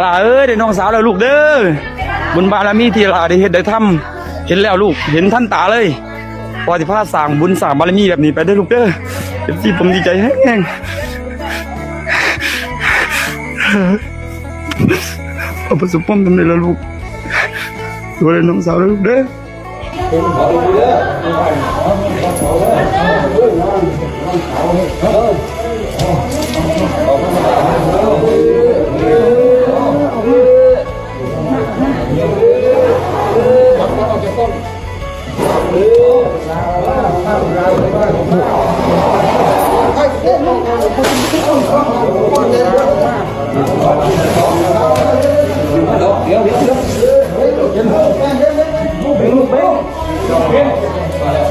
ຫຼ້າເອີຍ ໄດ້ນ້ອງສາວແລ້ວລູກເດີ ບຸນບາລະມີທີ່ຫຼ້າໄດ້ເຮັດໄດ້ທຳ ເຫັນແລ້ວລູກ ເຫັນທັນຕາເລີຍ ພໍ່ຊິພາສ້າງບຸນສ້າງບາລະມີແບບນີ້ໄປເດີລູກເດີ ເອັຟຊີ ຜົມດີໃຈແຮງໆ ເອົາປະສົບຄວາມສຳເລັດແລ້ວລູກ ສວຍເດີນ້ອງສາວເດີລູກເດີ.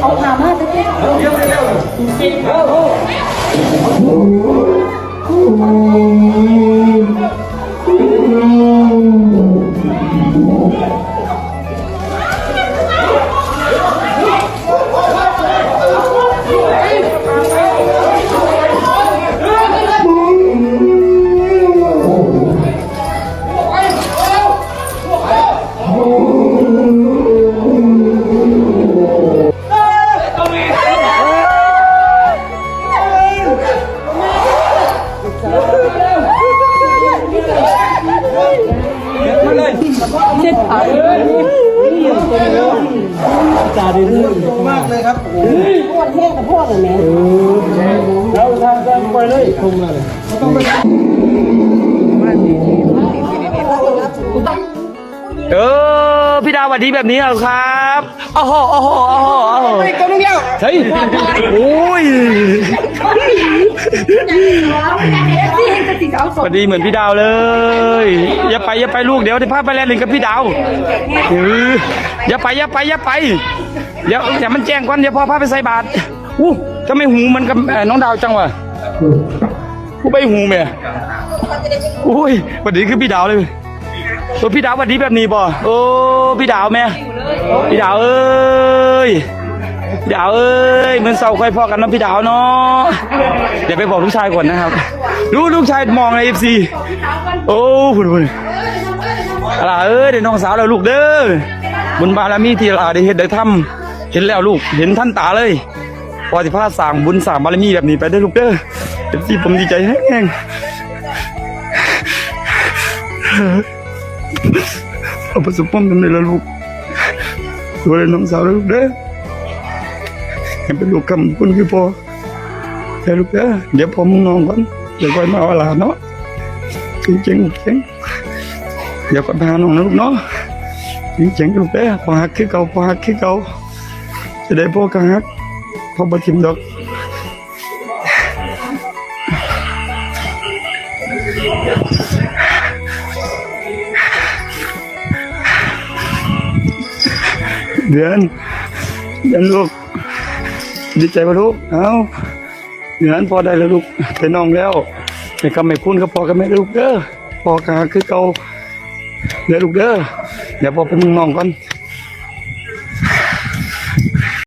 ເອົາຜ້າມາເຕັມໆ ເອົາ ເຈັດພັນ ຈາດີເດີ ມາກເລີຍຄັບ ໂອ້ໂຫ ໂຄດແຮງກະພວກນັ້ນແຫຼະ ເອີ ແລ້ວທາງເດີນໄປເລີຍ ເອີ ພີ່ດາວຫວັດດີແບບນີ້ເອົາຄັບ ໂອ້ໂຫ ໂອ້ໂຫ ໂອ້ໂຫ ໂອ້ໂຫ ເຮີ້ຍ ໂອ້ຍ ພໍດີເໝືອນພີ່ດາວເລີຍ ຢ່າໄປ ຢ່າໄປລູກ ດຽວຈະພາໄປແລ່ນຫຼິ້ນກັບພີ່ດາວ ເອີ ຢ່າໄປ ຢ່າໄປ ຢ່າໄປ ດຽວໃຫ້ມັນແຈ້ງກ່ອນ ດຽວພໍ່ພາໄປໃສ່ບາດ ອູ້ ທຳໄມຫູມັນກັບ ເອີ ນ້ອງດາວຈັ່ງວະ ກູໃບຫູແມ ໂອ້ຍ ຫວັດດີຄືພີ່ດາວເລີຍ ໂອ້ ພີ່ດາວຫວັດດີແບບນີ້ບໍ່ ໂອ້ ພີ່ດາວແມ ພີ່ດາວເອີຍ ພີ່ດາວເອີຍ ມື້ເຊົ້າຄ່ອຍພໍ້ກັນເນາະ ພີ່ດາວເນາະ ດຽວໄປບອກລູກຊາຍກ່ອນນະຄັບ ລູກ ລູກຊາຍມອງໃນ ເອັຟຊີ ໂອ້ ພຸ້ນໆ ຫຼ້າເອີຍ ໄດ້ນ້ອງສາວແລ້ວລູກເດີ ບຸນບາລະມີທີ່ຫຼ້າໄດ້ເຮັດໄດ້ທຳ ເຫັນແລ້ວລູກ ເຫັນທັນຕາເລີຍ ພໍ່ຊິພາສ້າງບຸນສ້າງບາລະມີແບບນີ້ໄປເດີລູກເດີ ເອັຟຊີ ຜົມດີໃຈແຮງໆ ເອົາປະສົບຄວາມສຳເລັດແລ້ວລູກ ສວຍເດີນ້ອງສາວເດີລູກເດີ ໃຫ້ເປັນລູກຄ້ຳຄຸນຄືພໍ່ເດີລູກເດີ ດຽວພໍ່ເມືອນອນກ່ອນ ດຽວຄ່ອຍມາເອົາຫຼານເນາະ ເກັ່ງໆ ເກັ່ງ ດຽວກະໄປຫານ້ອງນະລູກເນາະ ເກັ່ງໆ ລູກເດີ ພໍ່ຮັກຄືເກົ່າ ພໍ່ຮັກຄືເກົ່າ ຈະໄດ້ພໍ່ກະຮັກ ພໍ່ບໍ່ຖິ້ມດອກ ເດືອນ ເດືອນລູກ ດີໃຈບໍ່ລູກ ເອົ້າ ເດືອນ ພໍ່ໄດ້ແລ້ວລູກ ເປັນນ້ອງແລ້ວ ເປັນຄຳໃຫ້ຄຸນກັບພໍ່ກັບແມ່ເດີລູກເດີ ພໍ່ກະຮັກຄືເກົ່າເດີລູກເດີ ດຽວພໍ່ໄປເບິ່ງນ້ອງກ່ອນ